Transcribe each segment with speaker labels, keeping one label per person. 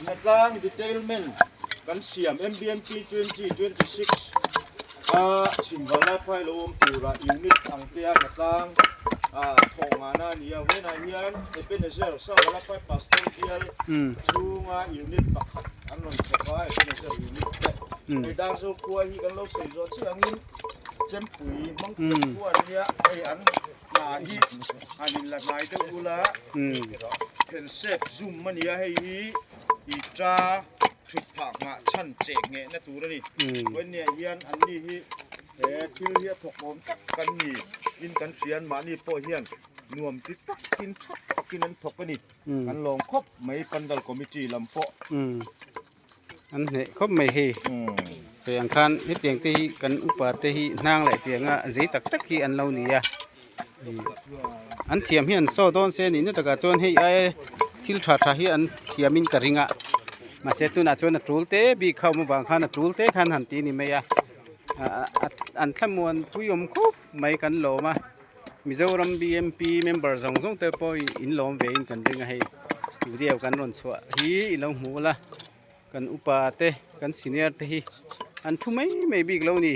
Speaker 1: Hnatlang Detailment kan siam MBMP 2026 a chhimval lai phai lo awm tura unit ang te a hnatlang thawh ngahna a ni a. Vawiinah hian Ebenezer Sauralai Pastor bial chhunga unit pakhat an rawn thawk a, Ebenezer unit te. Hei Darzo khua hi kan lo sawi zawh chiah angin Chempui Mangpian khua an nia, hei an hna hi han inla hnai deuh ula Phensep zum a nia, hei hi i ta thut phah nghah chhan cheh nghehna tur a ni. Vawinia hian anni hi he thil hi a thawk awm tak kan ni in kan hria an mahni pawh hian nuam ti takin tha takin an thawk a ni. Kan lawm khawp mai Pandal Committee lam pawh.
Speaker 2: An hneh khawp mai hei. Sawi ang khan hetiang te hi kan upa te hi hnang leh tianga zei tak tak hi an lo ni a. An thiam hi an saw dawn se a nih na takah chuan hei aia thil tha tha hi an thiam in ka ring a. Mahse tunah chuan a tul te bik kha awm avang khan a tul te khan han ti ni mai a. An thlamuan pui awm khawp mai kan lawm a. Mizoram BMP member zawng zawng te pawh in lawm ve in kan ring a hei video kan rawn chhuah hi i lo hmuh la kan upa te kan senior te hi an thu mai mai bik lo ni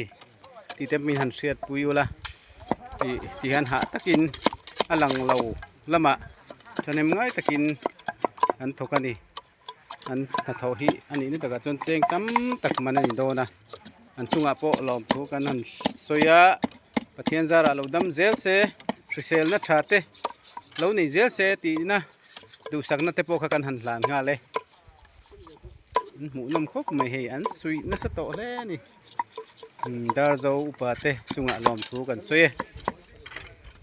Speaker 2: tih te min han hriat pui ula tih ti hian hah takin a lang lo lamah thahnem ngai takin an thawk a ni an hnathawh hi a nih na takah chuan cheng tam tak man a ni dawn a an chungah pawh lawmthu kan han sawi a Pathian zarah lo dam zel se hriselna tha te lo nei zel se tihna duhsakna te pawh kha kan han hlan nghal e an hmuh nawm khawp mai hei an suih nasa tawh hle a ni Darzo upa te chungah lawmthu kan sawi e.